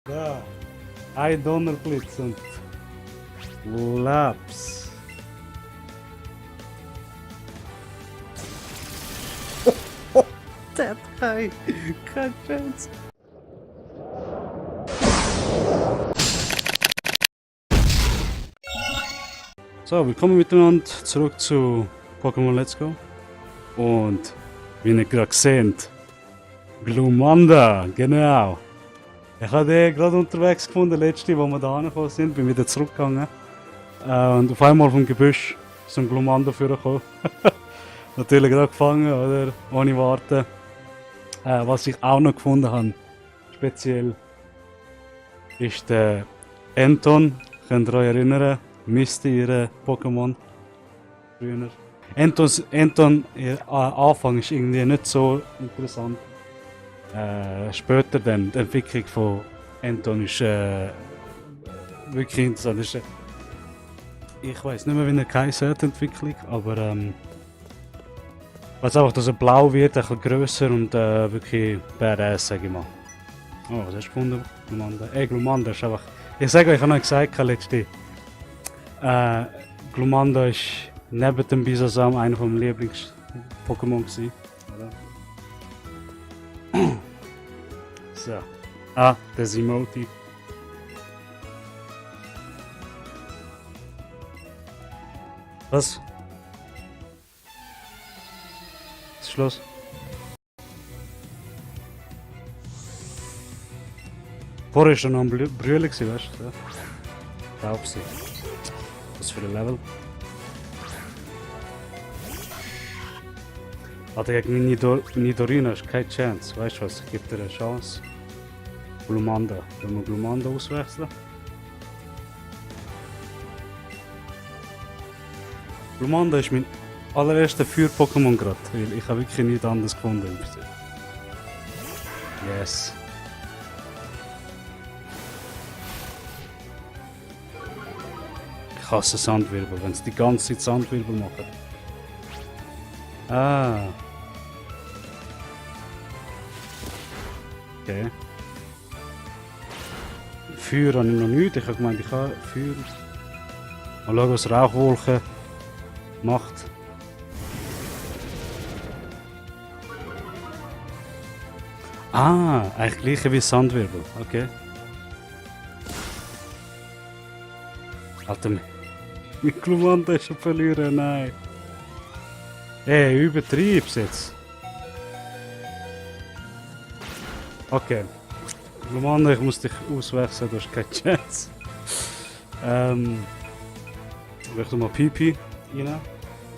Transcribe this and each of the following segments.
Da. Ein Donnerblitz und Laps. Der Teil. Kein Chance. So, willkommen miteinander zurück zu Pokémon Let's Go. Und wie ihr gerade seht, Glumanda, genau. Ich habe den gerade unterwegs gefunden, letzte, wo wir da angekommen sind, bin wieder zurückgegangen. Und auf einmal vom Gebüsch ist ein Glumanda vorgekommen. Natürlich gerade gefangen, oder? Ohne warten. Was ich auch noch gefunden habe, speziell, ist der Anton. Könnt ihr euch erinnern? Misty, ihre Pokémon. Früher. Anton, Anfang ist irgendwie nicht so interessant. Später dann, die Entwicklung von Anton ist wirklich interessant. Ist, ich weiß nicht mehr, wie er geheißen hat, die Entwicklung, aber weiß einfach, dass er blau wird, ein bisschen grösser und wirklich badass, sag ich mal. Oh, was hast du gefunden? Glumanda. Glumanda ist einfach... Ich sage euch, ich habe noch gesagt, letzte. Glumanda ist neben dem Bisasam einer von meinen Lieblings-Pokémon gewesen. So. Ah, der Simoti. Was? Ist Schluss? Vorher ist er noch am Brüllen gewesen, weißt du? Taubsi. Was für ein Level? Alter, gegen Nidorina hast du keine Chance. Weißt du was? Ich gebe dir eine Chance. Glumanda. Wenn wir Glumanda auswechseln. Glumanda ist mein allererster Feuer-Pokémon gerade. Weil ich habe wirklich nichts anderes gefunden. Yes. Ich hasse Sandwirbel, wenn sie die ganze Zeit Sandwirbel machen. Ah. Okay. Feuer habe ich noch nicht. Ich habe gemeint, ich habe Feuer. Mal schauen, was Rauchwolke macht. Ah, eigentlich gleiche wie Sandwirbel. Okay. Alter, mit Glumanda ist schon verlieren, nein. Ey, übertreib's jetzt. Okay. Glumanda, ich muss dich auswechseln, du hast keine Chance. Ich möchte mal Pipi rein.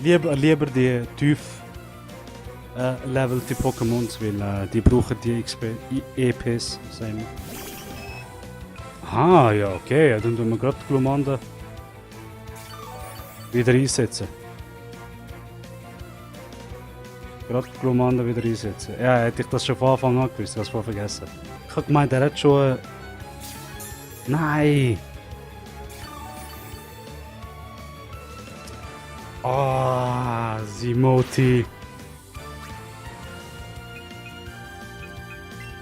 Lieber die tief levelte Pokémons, weil die brauchen die EPs, sagen wir. Ah, ja, okay, dann tun wir gerade Glumanda wieder einsetzen. Gerade Glumanda wieder einsetzen. Ja, hätte ich das schon von Anfang an gewusst, ich habe es vergessen. Ich habe gemeint, er hat schon... Nein! Ah, Simoti!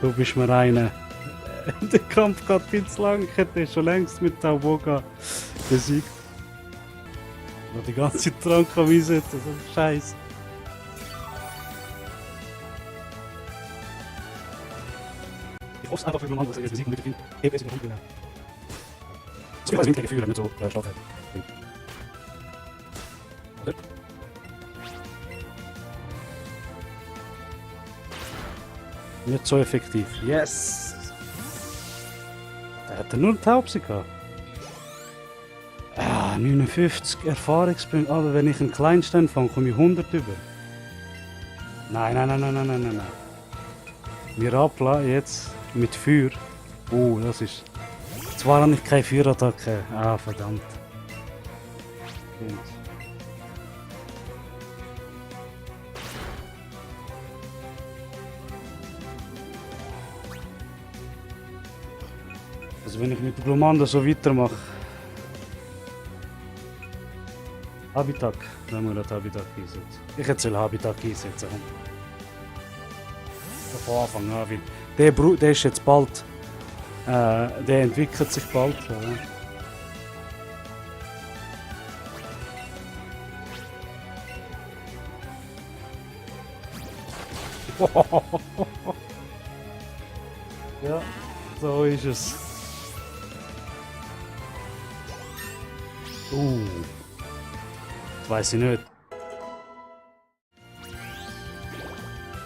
Du bist mir einer. Der Kampf geht viel zu lang, ich hätte schon längst mit Tauboga besiegt. Ich die ganze Zeit Trank einsetzen, so ein Scheiß. Ich hoffe einfach für Glumanda, dass er jetzt besiegt und nicht viel EPS bekommt. Das ist gegen Feuer, nicht so Schlafheit. Nicht so effektiv. Yes! Der hat nur eine Taubsi gehabt. Ah, 59 Erfahrungspunkte. Aber wenn ich einen Kleinstein fange, komme ich 100 über. Nein. Mirapla jetzt mit Feuer. Oh, das ist... Zwar habe ich keine Feuerattacke. Ah, verdammt. Also wenn ich mit der Glumanda so weitermache. Habitak, wenn wir das Habitak einsetzen. Ich hätte Habitak einsetzen. Von Anfang an, weil der ist jetzt bald Der entwickelt sich bald. Oder? Ja, so ist es. Weiß ich nicht.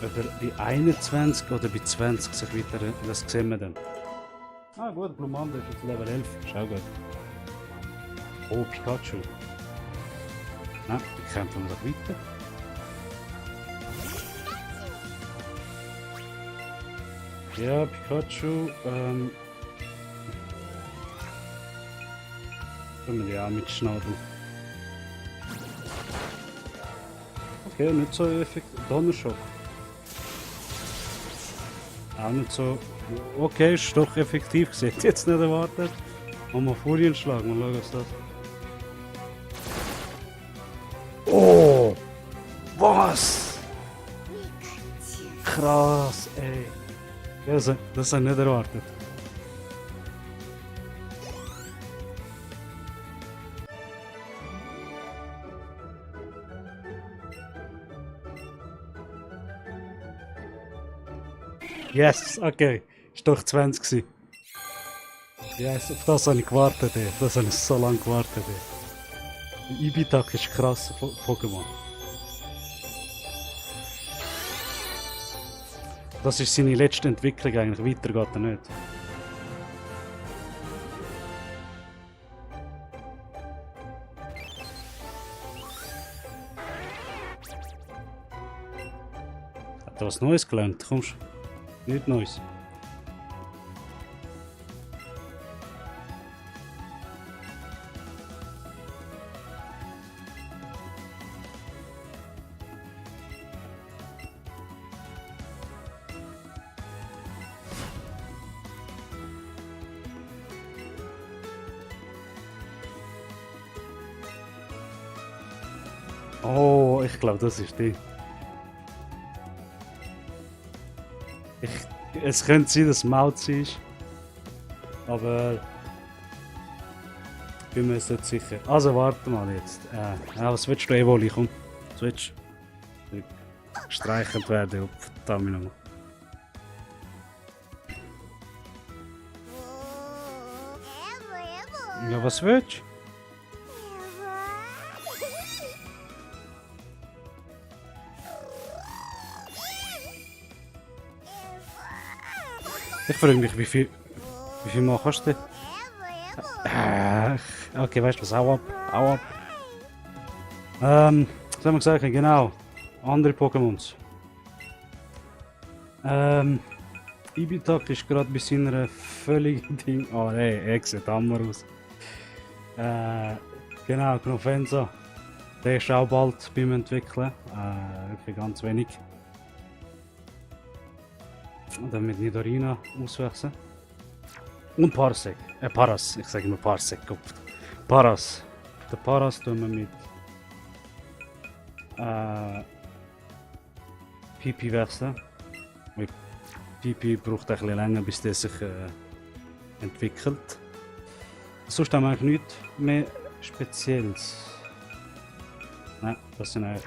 Ob er bei 21 oder bei 20 sich weiter. Das sehen wir dann. Ah gut, Blumanda ist jetzt Level 11. Ist auch gut. Oh, Pikachu. Nein, die kämpfen wir doch weiter. Ja, Pikachu. Können wir ja auch mit Schnabel. Okay, nicht so effektiv. Donnerschock. Auch nicht so. Okay, ist doch effektiv gesehen. Jetzt nicht erwartet. Machen wir Furienschlag. Mal schauen, was das. Oh! Was? Krass, ey. Das habe ich nicht erwartet. Yes, okay. Ist doch 20 gewesen. Yes, auf das habe ich gewartet, ey. Auf das habe ich so lange gewartet, ey. Ibitak ist krass, Pokémon. Das ist seine letzte Entwicklung eigentlich, weiter geht er nicht. Hat er was Neues gelernt? Kommst du? Nichts Neues. Oh, ich glaube, das ist die. Es könnte sein, dass es Mauzi ist. Aber bin mir jetzt nicht sicher. Also warte mal jetzt. Was willst du, Evoli? Komm. Was willst du? Gestreichelt werden. Verdammt nochmal. Ja, was willst du? Ich frage mich, wie viel Mal kannst du? Okay, weißt du was? Hau ab. Hau ab. Was haben wir gesagt? Genau. Andere Pokémons. Ibitak ist gerade bei seiner völligen Ding. Oh nee, sieht Hammer aus. Genau, Knofenza. Der ist auch bald beim Entwickeln. Wirklich ganz wenig. Und dann mit Nidorina auswechseln. Und Parsec. Paras. Ich sage immer Parsec. Kopf. Paras. Den Paras tun wir mit Pipi wechseln. Weil Pipi braucht ein bisschen länger, bis der sich entwickelt. Sonst haben wir eigentlich nichts mehr Spezielles. Nein, das sind eigentlich.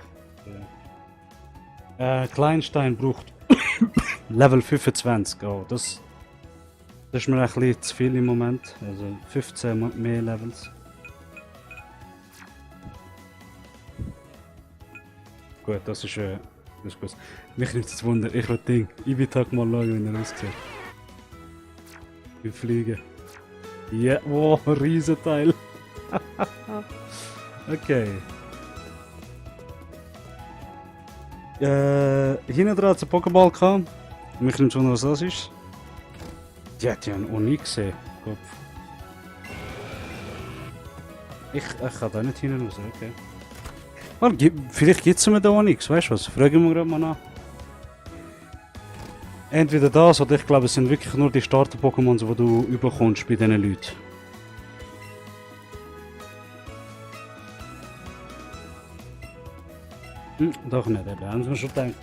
Kleinstein braucht Level 25, oh, das ist mir ein bisschen zu viel im Moment, also 15 mehr Levels. Gut, das ist gut. Mich nimmt es Wunder, ich will Ding, Ibitak mal schauen, wie er aussieht. Wir fliegen. Ja, yeah, wow, ein Riesenteil. Okay. Hinten dran hat es einen Pokéball gehabt. Mich nimmt schon, was das ist. Die hat ja auch nie gesehen. Kopf. Ich kann da nicht hinten raus, okay. Vielleicht gibt es mir da auch nichts, weißt du was? Fragen wir gerade mal nach. Entweder das oder ich glaube, es sind wirklich nur die Starter-Pokémons, die du überkommst bei diesen Leuten. Doch nicht, eben. Haben sie mir schon gedacht.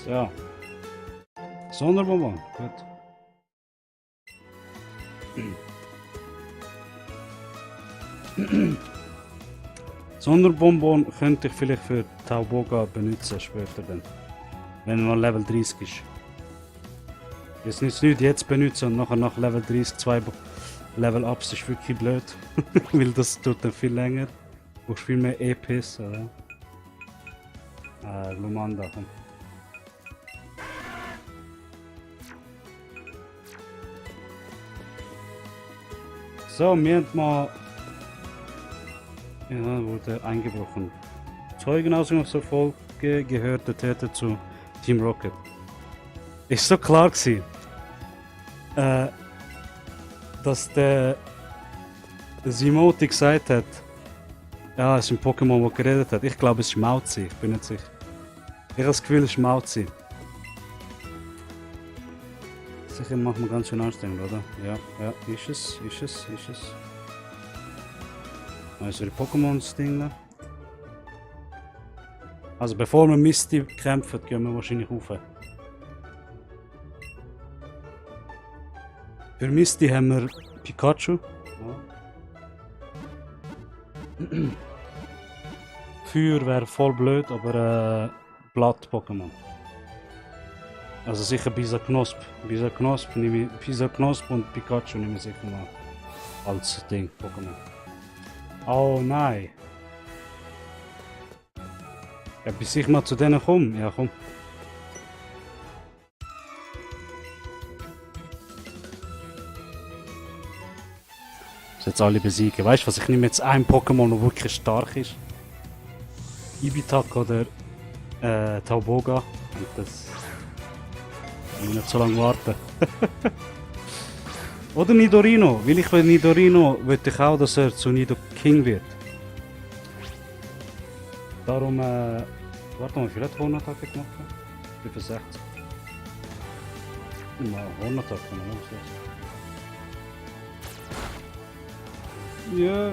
So. Sonderbonbon, gut. Sonderbonbon könnte ich vielleicht für Tauboga benutzen später dann. Wenn er noch Level 30 ist. Jetzt nicht jetzt benutzen und nachher nach Level 30 2 Level Ups ist wirklich blöd. Weil das tut dann viel länger. Du brauchst viel mehr EPs, oder? Lumanda, komm. So, wir haben mal... Ja, wurde eingebrochen. Zeugenaussagefolge gehört der Täter zu Team Rocket. Ist so klar gewesen, dass der Simoti gesagt hat, ja, es ist ein Pokémon, der geredet hat. Ich glaube, es ist Mauzi, ich bin nicht sicher. Ich habe das Gefühl, es ist Mauzi. Sicher macht man ganz schön anstrengend, oder? Ja, ist es. Also die Pokémon-Ding da. Also bevor wir Misty kämpfen, gehen wir wahrscheinlich rauf. Für Misty haben wir Pikachu. Ja. Feuer wäre voll blöd, aber Blatt-Pokémon. Also sicher Bisaknosp. Bisaknosp und Pikachu nehmen wir sicher mal als Ding Pokémon. Oh nein. Ja, bis ich mal zu denen komme. Ja, komm. Das jetzt alle besiegen. Weißt du was? Ich nehme jetzt ein Pokémon, das wirklich stark ist. Ibitak oder Tauboga. Und das. Ich muss nicht so lange warten. Oder Nidorino. Weil ich will Nidorino, will ich auch, dass er zu Nido King wird. Darum, warte mal, wie viel hat Hornattacke gemacht? 65. Mal Hornattacke, mal los. Ja.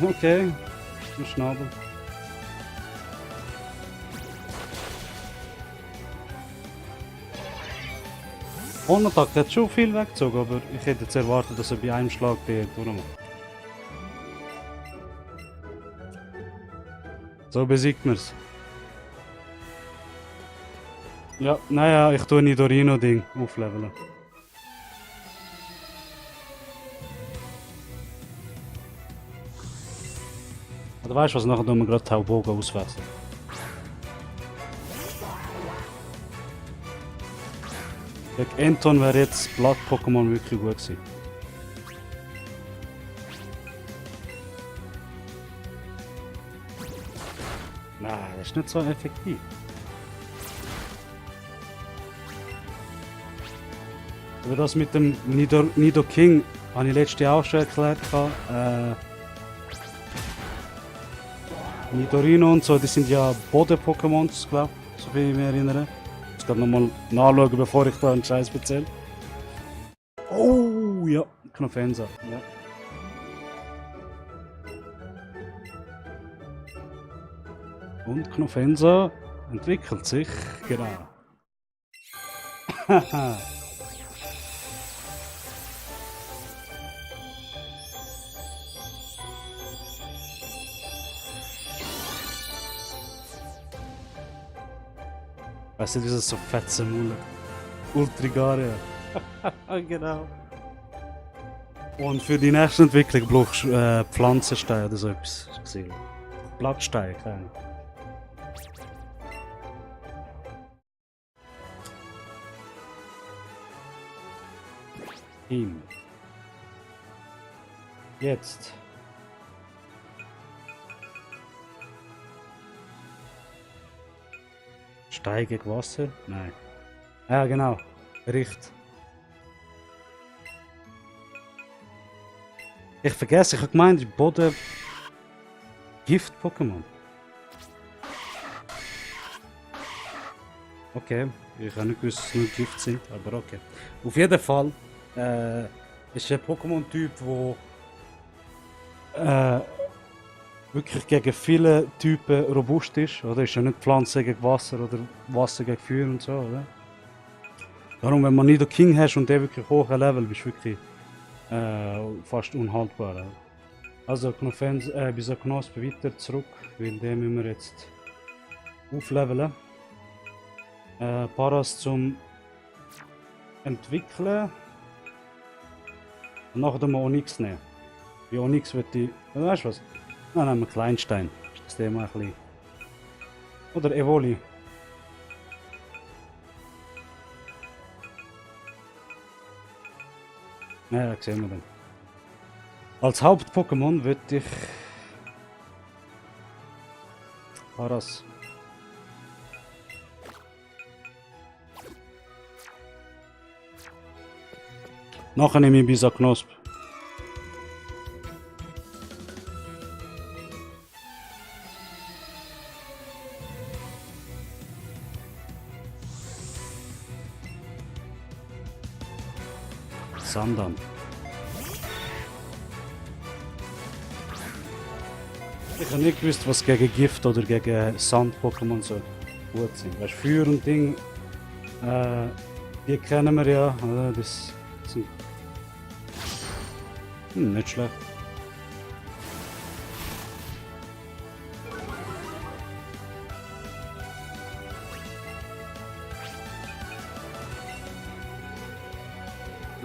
Okay. Ein Schnabel. Hornattacke hat schon viel weggezogen, aber ich hätte jetzt erwartet, dass er bei einem Schlag die durchmacht. So besiegt man es. Ja, naja, ich tue Nidorino-Ding aufleveln. Oder weißt du was, nachher tun wir gerade Tauboga auswechseln. Gegen Anton wäre jetzt Blatt-Pokémon wirklich gut gewesen. Nein, das ist nicht so effektiv. Aber das mit dem Nido King habe ich letztes Jahr auch schon erklärt. Nidorino und so, die sind ja Boden-Pokémons, glaube ich, so viel ich mich erinnere. Ich muss nochmal nachschauen, bevor ich da einen Scheiß erzähle. Oh ja, Knofensa. Ja. Und Knofensa entwickelt sich, genau. Haha. Weißt du, wie das so fette Mulle? Ultrigaria. Genau. Und für die nächste Entwicklung brauchst du Pflanzensteine oder so etwas gesehen. Blattsteine, keine Ahnung. Team. Jetzt. Stein gegen Wasser? Nein. Ja, genau. Richt. Ich vergesse, ich habe gemeint, Boden. Gift-Pokémon. Okay, ich habe nicht gewusst, dass es nur Gift sind, aber okay. Auf jeden Fall ist ein Pokémon-Typ, wo wirklich gegen viele Typen robust ist. Oder ist ja nicht Pflanze gegen Wasser oder Wasser gegen Feuer und so, oder? Darum, wenn man Nido King hast und der wirklich hohen Level, bist du wirklich fast unhaltbar. Oder? Also bis Knospe weiter zurück, weil den müssen wir jetzt aufleveln. Paras zum Entwickeln. Und nachher wir Onyx nehmen. Bei Onyx wird die. Weißt du was? Dann nehmen wir Kleinstein. Ist das Thema ein bisschen. Oder Evoli. Ja, das sehen wir dann. Als Haupt-Pokémon würde ich. Paras. Nachher nehme ich Bisaknosp. Sandan. Ich habe nicht gewusst, was gegen Gift oder gegen Sand-Pokémon so gut sind. Weißt, Feuer und Ding, die kennen wir ja. Das sind nicht schlecht.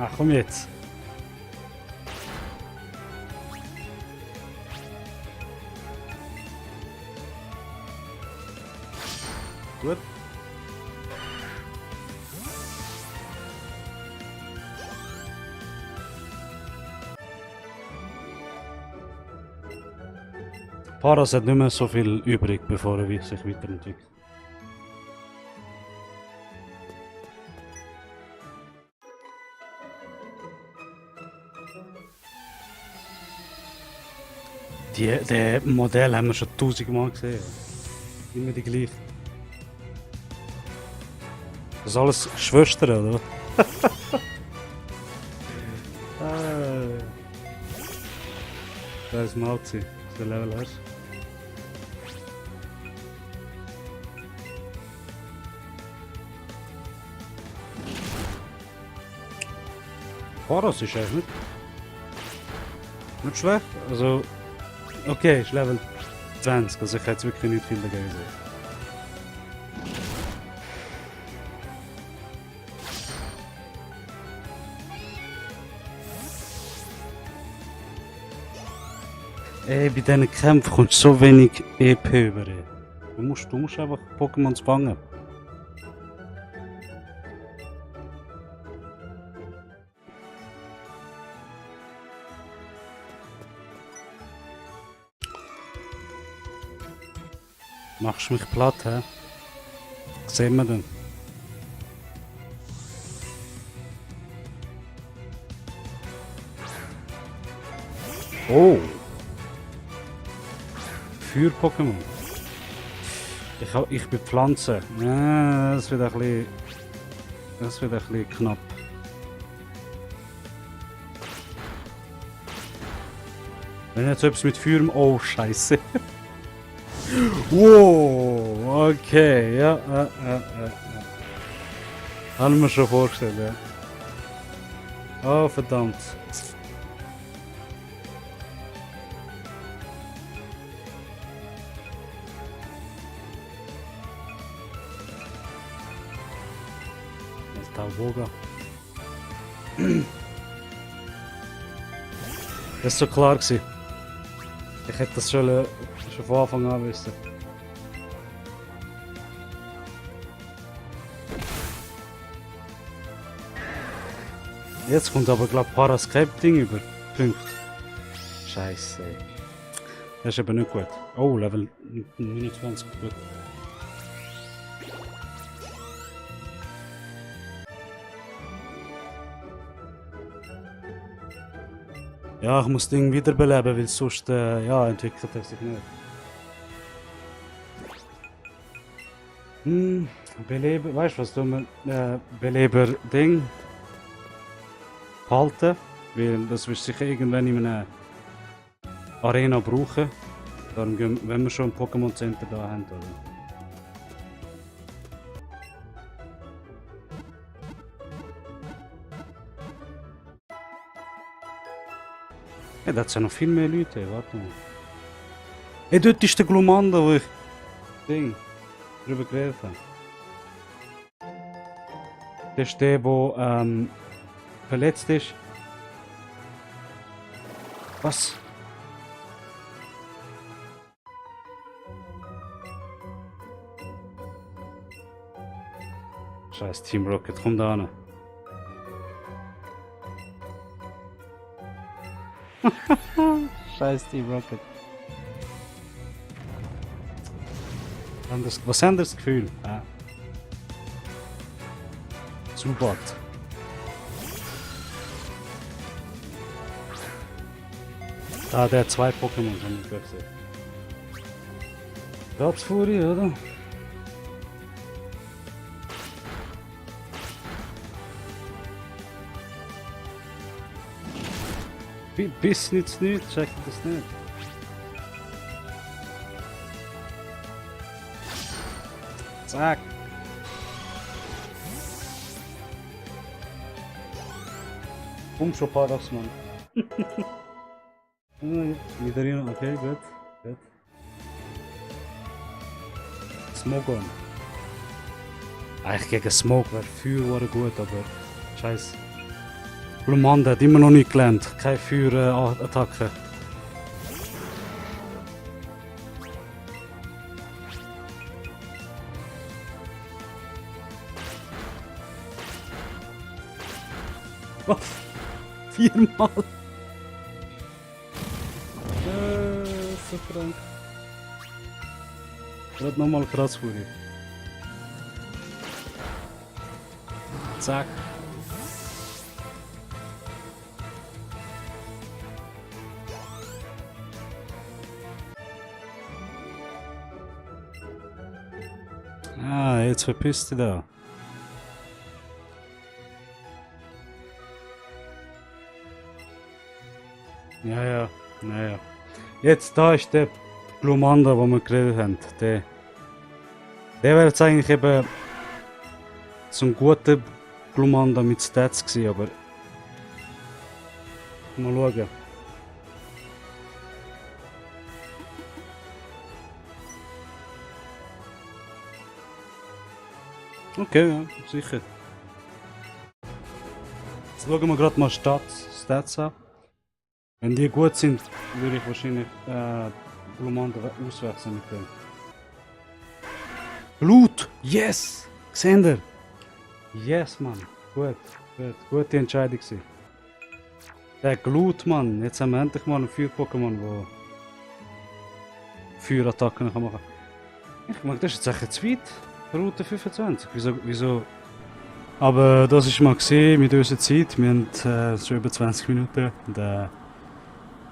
Ach, komm jetzt. Gut. Paras hat nicht mehr so viel übrig, bevor er sich weiterentwickelt. Das Modell haben wir schon 1000-mal gesehen. Immer die gleiche. Das ist alles Schwestern, oder? Das ist mal gewesen, dass du Level hast. Paras ist eigentlich nicht schlecht. Also, okay, ist Level 20, also ich hätte wirklich nicht viel dagegen gesehen. Ey, bei diesen Kämpfen kommt so wenig EP über. Du musst einfach Pokémon bangen. Machst du mich platt, hä? Sehen wir dann. Oh! Feuer-Pokémon. Ich bin Pflanze. Ja, das wird ein bisschen knapp. Wenn jetzt etwas mit Feuer... Oh, Scheiße. Wow, okay, ja. Haben wir schon vorgestellt, ja. Oh, verdammt. Tauboga. Das ist so klar gewesen. Ich hätte das schon von Anfang an wissen. Jetzt kommt aber glaub Parascape-Ding über. Punkt. Scheiße. Das ist eben nicht gut. Oh, Level 29, gut. Ja, ich muss das Ding wiederbeleben, weil sonst ja, entwickelt er sich nicht. Beleben, weißt du was, du Beleber-Ding behalten, weil das wirst du sicher irgendwann in einer Arena brauchen. Darum gehen, wenn wir schon ein Pokémon Center da haben, oder? Ja, da sind noch viel mehr Leute, warte mal. Hey, dort ist der Glumanda, wo ich drüber geredet habe. Das ist der, der verletzt ist. Was? Scheiß Team Rocket, komm da hin. Scheiß Team Rocket. Was haben das Gefühl? Ah. Zubat. Ah, der hat 2 Pokémon, haben wir gesehen. Rapsfurie, oder? Bis nichts nicht, check das nicht. Zack. Komm schon Paradox, Mann. Wieder hier, okay, gut. Gut. Smogon. Eigentlich gegen Smoke wäre Feuer gut, aber scheiße. Glumanda hat immer noch nicht gelernt. Keine Feuerattacke. Was? 4-mal? So krank. Gerade nochmal krass vor dir. Zack. Ah, jetzt verpisst du da. Ja. Jetzt da ist der Glumanda, wo wir geredet haben. Der wäre jetzt eigentlich eben so ein guter Glumanda mit Stats gewesen, aber mal schauen. Okay, ja, sicher. Jetzt schauen wir gerade mal Stats an. Wenn die gut sind, würde ich wahrscheinlich Glumanda auswechseln mit dem. Blut! Yes! Seht ihr? Yes, Mann. Gute Entscheidung gewesen. Der Glut, Mann. Jetzt haben wir endlich mal einen Feuer-Pokémon, der Feuerattacken machen kann. Ich mag das ist jetzt echt zu weit. Route 25. Wieso? Aber das ist mal gesehen mit unserer Zeit. Wir haben schon über 20 Minuten. Und,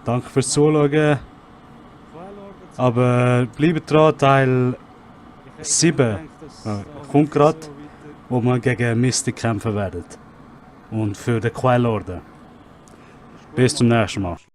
danke fürs Zuschauen. Aber bleibt dran, Teil 7 kommt gerade, wo wir gegen Mystic kämpfen werden. Und für den Quellorden. Bis zum nächsten Mal.